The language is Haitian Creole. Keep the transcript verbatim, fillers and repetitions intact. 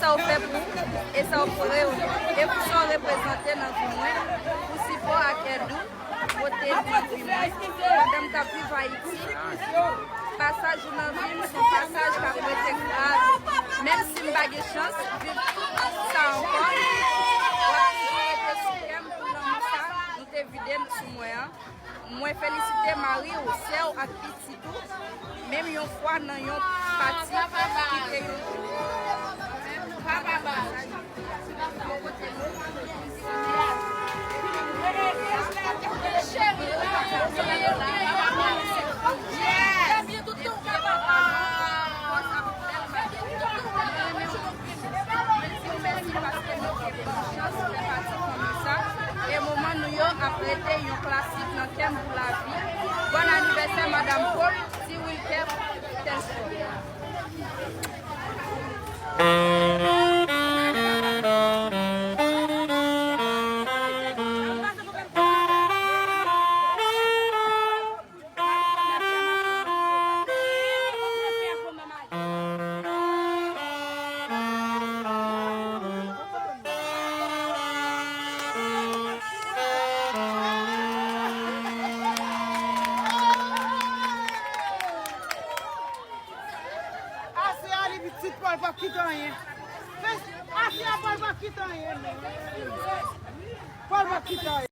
Sa w fè pou ou e sa w fè yo, e pou sa w reprezante nan vi mwen, pou sipò ak èd ou pote nan vi mwen pandan m t ap viv Ayiti. Pasaj ou nan vi m se yon pasaj k ap rete grav. Menm si m pa gen chans viv tout sa ankò, w ap toujou rete sou kè m pou lanmou sa nou te vide sou mwen an. Mwen felisite mari w, sè w ak pitit ou, menm yon fwa nan yon pati ki te yon Mwen di w mèsi paske nou te pran chans fè pati fanmi sa. E moman nou yo ap rete yon klasik nan kè m pou lavi. Bòn anivèsè, Madanm Paul, Ti Wilker, Tèlfò. Ase a li pitit, Pòl p ap kite anyen. Ase a, Pòl p ap kite anyen, non. Pòl p ap kite anyen.